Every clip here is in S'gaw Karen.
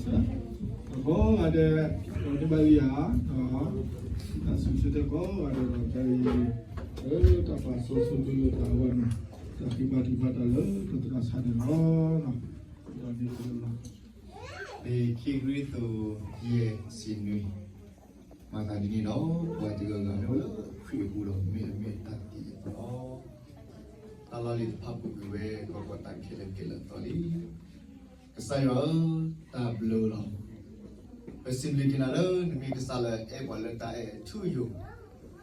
ကိးဂၤဒဲး ဒီးတဘၣ်လံဧါ, ဒီး တၢ်စံးဆၢတဲကိးဂၤဒဲးဒီး တၢ်ဂ့ၢ် လၢတၢ်ပာ်စီဆှံလၢတၢ်အဂီၢ်န့ၣ် တၢ်ဃ့ဘါထုကဖၣ်တၢ်လၢပသရၣ်ဆါန့ၣ်လီၤ. ဒီးန့ၣ်လီၤ. မ့ၢ်ခံကရံၣ်သူး ယဲၢ်ဆံနွံ, မၤသးဒ်န့ၣ်ဒီး ပှၤတဂၤဂၤမ့ၢ်အိၣ်လၢခရံာ်အပူၤဒီး မ့ၢ်အမ့ၢ်တၢ်တ့အသီလီၤ. တၢ်လီၢ်လံၤတဖၣ်ပူၤကွံာ်ဝဲ ကီကီတၢ်ခဲလၢာ်ခဲလၢာ်အသီလံ. ကစၢ်ယွၤဧၢ, တၢ်ဘျုးလီၤ. ပစံးဘျုးက့ၤနၤလၢနမ့ၢ်ကစၢ်လၢအအဲၣ်ပှၤလၢတၢ်အဲၣ်အထူအယိာ်,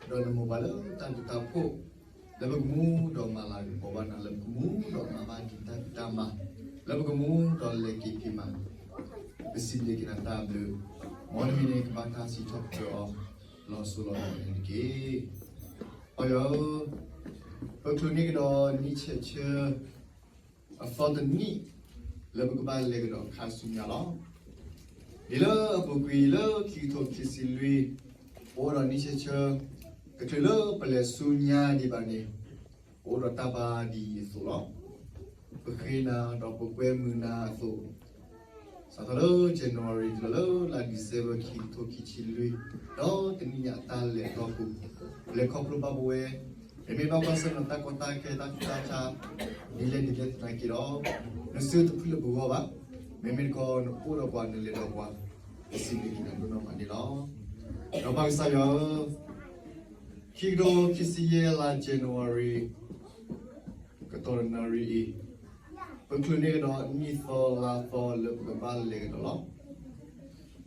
ဒီးနမိၢ်ပှၤလၢတၢ်ဘျုးတၢ်ဖှိၣ်, လၢပကမူဒီးမၤလၤကပီၤဘၣ်နၤ, လၢပကမူဒီးမၤဘၣ်ဒံးတၢ်ဖံးတၢ်မၤ, လၢပကမူဒီးလဲၤက့ၤက့ၤမး, ပစံးဘျုးက့ၤနၤတၢ်ဘျုး, မ်နမံၤန့ၣ်ကဘၣ်တၢ်စံးထီၣ်ပတြၢၤအီၤ လီၤစိၤလီၤထီန့ၣ်တက့ၢ်. ပၢ်ယွၤဧၢ, ပချုးန့ၢ်ကဒီးနံၣ်ဆဲးဆၢ အသီတနံၣ် လၢပကဘၣ်လဲၤကဒီးခါဆူညါလီၤ. ဒ်လၢအပူၤကွံာ်လၢခံကထိခံဆံလွံၢ် ပအိၣ်ဒီးနံၣ်ဆဲးဆၢ တချုးလၢပလဲၤဆူညါဒံးဘၣ်န့ၣ် ပအိၣ်ဒီးတၢ်ဘါဒ်အံၤအသိးလီၤ. ပဃ့နၤဒီးပကွဲမုာ်နၤအသိး စးထီၣ်လၢ January တုၤလီၤလၢလါ December ခံကထိခံဆံလွံၢ် ဒီးတနံၣ်ညါအတၢ်လဲၤအတီၢ်ပူၤ လဲၤခီဖျိဘၣ်ပဝဲ, မ့မ့ၢ်ဘၣ်ကွၢ်ဆၢၣ်မဲာ်တၢ်ကီတၢ်ခဲတၢ်ဖံးတၢ်မၤ ဒ်လဲၣ်ဒ်လဲၣ်သနာ်က့ဒီး နစုတဖုလၢပဂီၢ်ဘၣ်, မ့မ့ၢ်တခီနအိၣ်ဒီးပှၤနလဲၤဒီးပှၤ, ပစံးဘျုးက့ၤနၤဒိၣ်နီၢ်မးန့ၣ်လီၤ. ဒီးပၢ်ကစၢ်ယွၤဧၢ, ခံကထိခံဆံယဲၢ်လါ January ကတီၢ်နၣ်ရံၣ်အံၤ ပချုးန့ၢ်ကဒီးနံၣ်သီလါသီလၢပကဘၣ်လဲၤက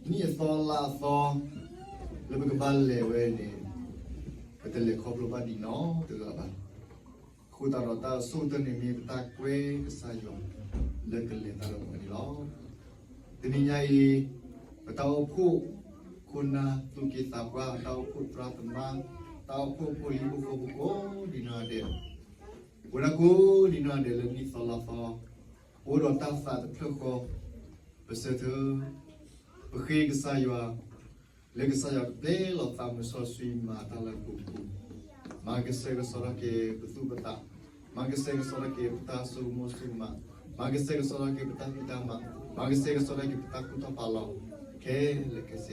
ဒီးလီၤ. နံၣ်အသီလါအသီ လၢပကဘၣ်လဲၤဝဲန့ၣ် ပတလဲၤခီဖျိဘၣ်ဒံးနီတဂၤဘၣ်. အဃိသတးဒီးတၢ်အဆိကတၢၢ်န့ၣ်မ့ၢ်ပတၢ်ကွဲကစၢ်ယွၤ လၢကလဲၤတၢ်ဒီးပှၤန့ၣ်လီၤ. တနံၤညါအံၤ ပတၢ်အိၣ်ဖှိၣ်ခိၣ်နၢ်သူၣ်က့သးပှၢ် တၢ်အိၣ်ဖှိၣ်သရၣ်သမါ တၢ်အိၣ်ဖှိၣ်ဖိလံၤဖိဃီဖိကိးဒ်နီၢ်ဒဲး ပဝဲဒၣ်ကိးဒ်နီၢ်ဒဲးလၢနံၣ်သီလါသီ ပအိၣ်ဒီးတၢ်သးတဖျၢၣ်ဃီ ပဆၢထၢၣ် ပဃ့ကစၢ်ယွၤ လၢကစၢ်ယွၤကပျဲလီၤသးမုၢ်စီဆှံမၤတၢ်လၢပူၤပူၤ, မၤကစဲးကစီဒီက့ၤပသူၣ်ပသး, မၤကစဲးကစီဒီက့ၤပတၢ်ဆိကမိၣ်ဆိကမး, မၤကစဲးကစီဒီက့ၤပတၢ်ဖံးတၢ်မၤ, မၤကစဲးကစီဒီက့ၤပတၢ်ကူၣ်တၢ်ဖးလီၤ ခဲလၢာ်ခဲဆ့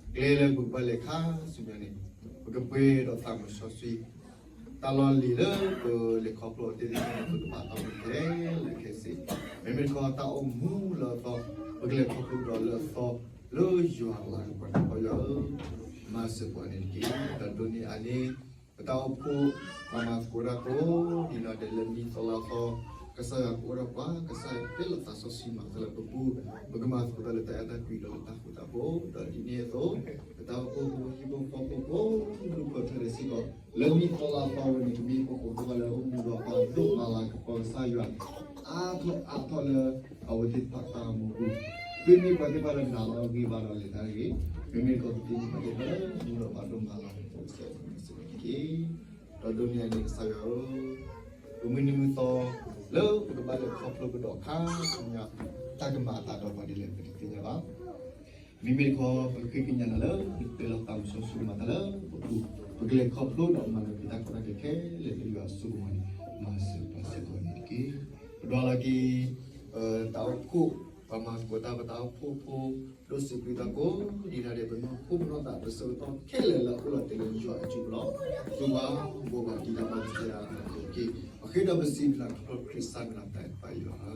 ကျဲလၢပကဘၣ်လဲၤခါဆူညါန့ၣ် ပကပှဲၤဒီးသးမုၢ်စီဆှံ, တၢ်လီၢ်လံၤလၢပလဲၤခီဖျိအီၤသ့ၣ်တဖၣ်န့ၣ် ပကဘၣ်တၢ်အိၣ်မူခဲလၢာ်ခဲဆ့, မ့မ့ၢ်တခီတၢ်အိၣ်မူလၢအသီ ပကလဲၤခီဖျိဒီးလၢအသီ လၢယွၤအလၤကပီၤန့ၣ် ပၢ်ယွၤဧၢ, မၤစၢၤပှၤန့ၣ်တက့ၢ်. ဒီးဒိးန့ၢ်အန့ၣ် ပတၢ်အိၣ်ဖှိၣ် ပှၤမၤသကိးတၢ်ကိးဒ်နီၢ်ဒဲးလၢနံၣ်သီလါသီ, ကစၢ်ယွၤကအိၣ်ဒီးပှၤ, ကစၢ်ယွၤကပျဲလီၤသးစီဆှံမၤတၢ်လၢပပူၤ, ပကမၤသကိးတၢ်လၢတၢ်အဲၣ်တၢ်ကွံဒီးလၢတၢ်ဃူတၢ်ဖိး, ဒီးဒ်န့ၣ်အသိး ပတၢ်အိၣ်ဖှိၣ်ဖိဟံၣ်ဖိဃီဖိကိးဒူၣ်ဖိထၢဒဲးစ့ၢ်ကီး လၢနံၣ်သီလါသီဝဲန့ၣ် ကမ့ၢ်ဟံၣ်ဖိဃီဖိလၢအိၣ်မူဒီးပှၤဒိၣ်မၤလၤကပီၤကစၢ်ယွၤ အါထီၣ်အါထီၣ်လၢအဝဲသ့ၣ်တဖၣ်တၢ်အိၣ်မူအပူၤ, သုမ့ၢ်ပှၤသ့ၣ်တဖၣ်လၢနာ်လီၤအဂ့ၢ်ဘၣ်ဒီးလဲၤတၢ်ဂ့ၤ, မ့မ့ၢ်တခီသုမ့ၢ်ပှၤသ့ၣ်တဖၣ်လၢမူဒီးပှၤဒိၣ်မၤလၤကပီၤကစၢ်ယွၤန့ၣ်တက့ၢ်. ဒီးဒိးန့ၢ်အန့ၣ်ကစၢ်ယွၤဧၢ, ပမုၢ်နံၤမုၢ်သီ လၢပကဘၣ်လဲၤခီဖျိကဒီးခါဆူညါ တၢ်ကမၤအသးဒီးပှၤဒ်လဲၣ်ပတသ့ၣ်ညါဘၣ်. မ့မ့ၢ်တခီ ပဃ့ကညးနၤလၢ နပျဲလီၤသးမုၢ်စီဆှံမၤတၢ်လၢပပူၤ, ပကလဲၤခီဖျိဒီးမၤနၢၤက့ၤတၢ်ကီတၢ်ခဲခဲလၢာ်လၢယွၤအစိကမီၤန့ၣ် မၤစၢၤပှၤစ့ၢ်ကီးန့ၣ်တက့ၢ်. ပဒွးလီၤက့ၤ တၢ်အိၣ်ဖှိၣ် ပှၤမၤသကိးတၢ် ပတၢ်အိၣ်ဖှိၣ်ဖိ ဒိၣ်စံးကွံတၢ်ကိးဒ်နီၢ်ဒဲး ပနီၢ်ခိပနီၢ်သး ပဆၢကတီၢ်ခဲလၢာ်လၢအအိၣ်လီၤတဲာ်လၢယွၤအစုပူၤလီၤ. သုဘၣ်ဘိးဘၣ်တံၢ်တၢ်ဘၣ်ကစၢ်ယွၤအတၢ်က့ၤ ပဃ့ဒီးပစံးဘျုးနၤခီဖျိခရံာ်စၢ်မံၤလီၤ ပတၢ်အဲၣ်တဖၣ်အံၤလီၤ.